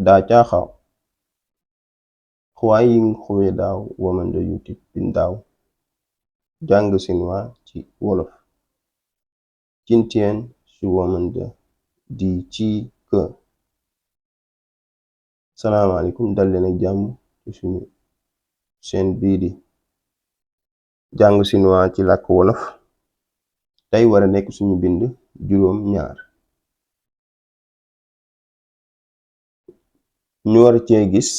dacha Huayin Huwe Dao woman da YouTube bin Dao jàng Chinois ci wolof Jintien su woman da di ci ke. Salaamaaleykum dal leen ak jàmm ci suñu seen bii di jàng Chinois ci làkk wolof. Tey wara nekk suñu bind juróom ñaar. ñu war cee gis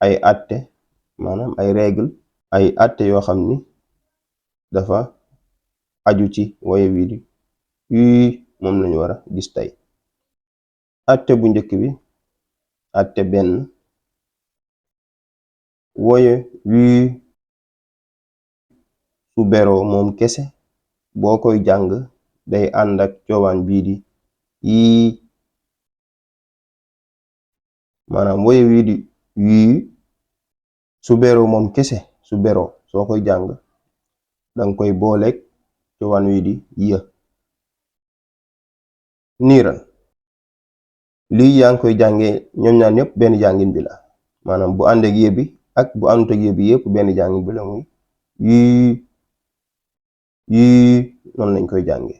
ay àtte maanaam ay règle ay àtte yoo xam ni dafa aju ci woye wi di moom lañu war a gis tey. àtte bu njëkk bi àtte benn woye wii su beroo moom kese boo koy jàng day ànd ak coowaan bii di yii maanaam woye wii di yii su beroo moom kese su beroo soo koy jàng danga koy booleeg coowaan wii di yë. niiral lii yaa ngi koy jàngee ñoom ñaar ñëpp benn jàngin bi la maanaam bu ànd ak yë bi ak bu àndut ak yë bi yëpp benn jàngin bi la muy yii noonu lañ koy jàngee.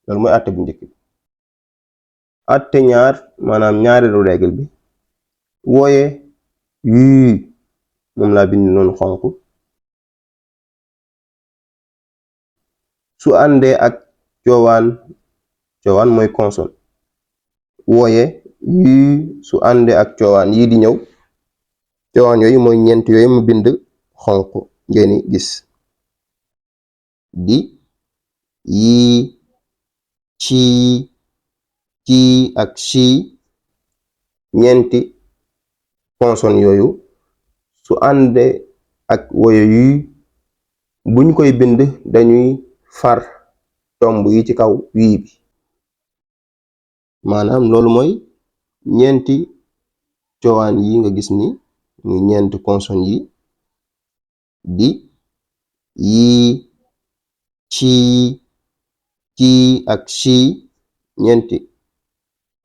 loolu mooy àtte bu njëkk bi. àtte ñaar maanaam ñaareelu règle bi wooye yii moom laa bind noonu xonq su àndee ak coowaan mooy consonne wooye yii su àndee ak coowaan yii di ñëw coowaan yooyu mooy ñeent yooyu mu bind xonq ngeen gis di yii ci ak ci ñeenti consonne yooyu su àndee ak woye yii buñ koy bind dañuy far tomb yi ci kaw wii bi maanaam loolu mooy ñeenti coowaan yi nga gis ni muy ñeenti consonne yi di yii ci ak ci ñeenti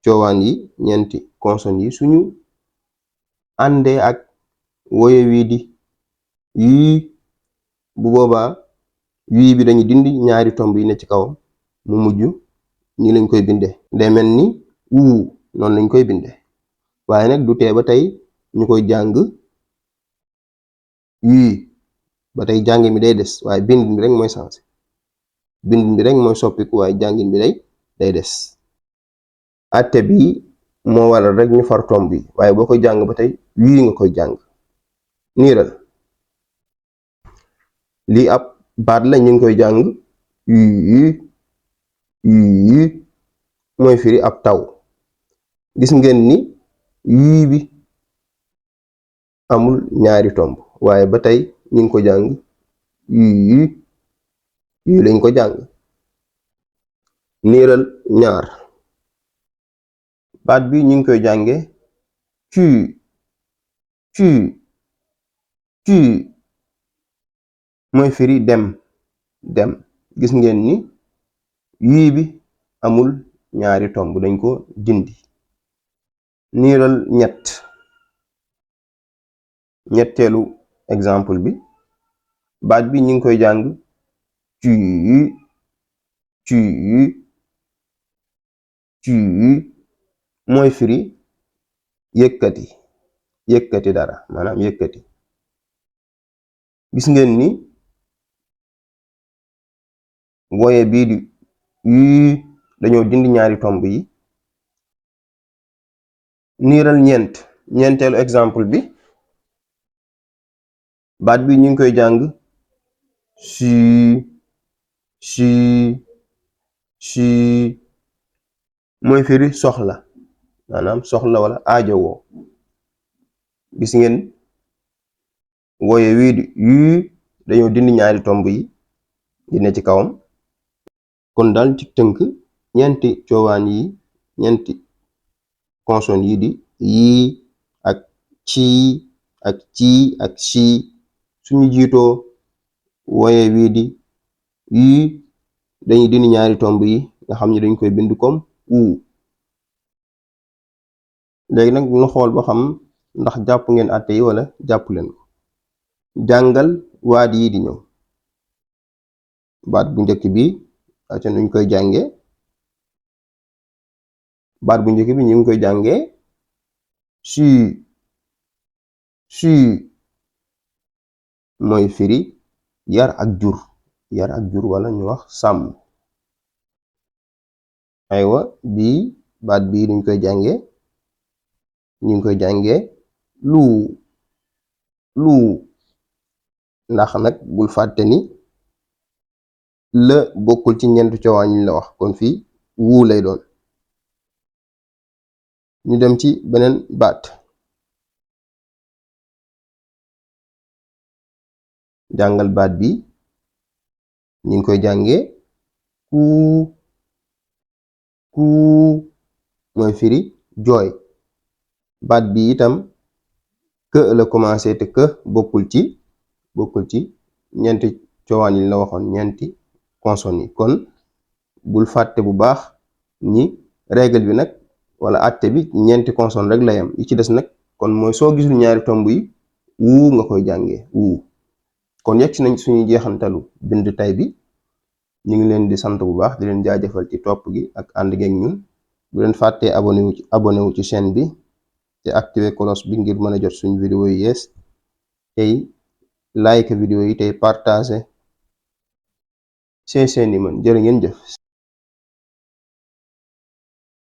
coowaan yi ñeenti consonne yi suñu àndee ak woye wii di yii bu boobaa wii bi dañuy dindi ñaari tomb yi ne ci kawam mu mujj ni lañ koy binde day mel ni wuu noonu lañ koy binde waaye nag du tee ba tey ñu koy jàng yii ba tey jàngin bi day des waaye bind bi rek mooy sensé bind bi rek mooy soppiku waaye jàngin bi day des. àtte bi moo waral rek ñu far tomb bi waaye boo koy jàng ba tey yii nga koy jàng. niiral lii ab baat la ñu ngi koy jàng yii mooy firi ab taw gis ngeen ni yii bi amul ñaari tomb waaye ba tey ñu ngi ko jàng yii lañ ko jàng. niiral ñaar baat bi ñu ngi koy jànge cu mooy firi dem gis ngeen ni yii bi amul ñaari tomb dañ ko dindi. niiral ñetteelu exemple bi baat bi ñu ngi koy jàng cu mooy firi yëkkati dara maanaam yëkkati gis ngeen ni woye bii di yii dañoo dindi ñaari tomb yi. niiral ñeenteelu exemple bi baat bi ñu ngi koy jàng si mooy firi soxla maanaam soxla wala aajowoo gis ngeen woye wii di yii dañoo dindi ñaari tomb yi di ne ci kawam kon daal ci tënk ñeenti coowaan yi ñeenti consonne yi di yii ak ci suñu jiitoo woye wii di yii dañuy dindi ñaari tomb yi nga xam ne dañ koy bind comme léegi nag ñu xool ba xam ndax jàpp ngeen àtte yi wala jàpp leen ko. jàngal waat yi di ñëw. baat bu njëkk bi aca nuñ koy jànge. baat bu njëkk bi ñu ngi koy jànge su mooy firi yar ak jur wala ñu wax sàmm. aywa bii baat bii nuñ koy jànge ñu ngi koy jànge lu ndax nag bul fàtte ni la bokkul ci ñeent cowaan yi la wax kon fii wuu lay doon. ñu dem ci beneen baat. jàngal baat bi ñu ngi koy jànge kuu mooy firi jooy. baat bi itam kë la commencé te kë bokkul ci ñeenti cowaan yi la waxoon ñeenti consonnes yi kon bul fàtte bu baax ni règle bi nag wala àtte bi ñeenti consonnes rek la yam yi ci des nag kon mooy soo gisul ñaari tomb yi wuu nga koy jànge wuu. kon yegg si nañ suñu jeexantalu bind tay bi ñu ngi leen di sant bu baax di leen jaajëfal ci topp gi ak ànd geeg ñun bu leen fàttee abonné wu ci chaîne bi te activé cloche bi ngir mën a jot suñu vidéo yi yees tey like vidéo yi tey partager seeni mën jërë ngeen jëf.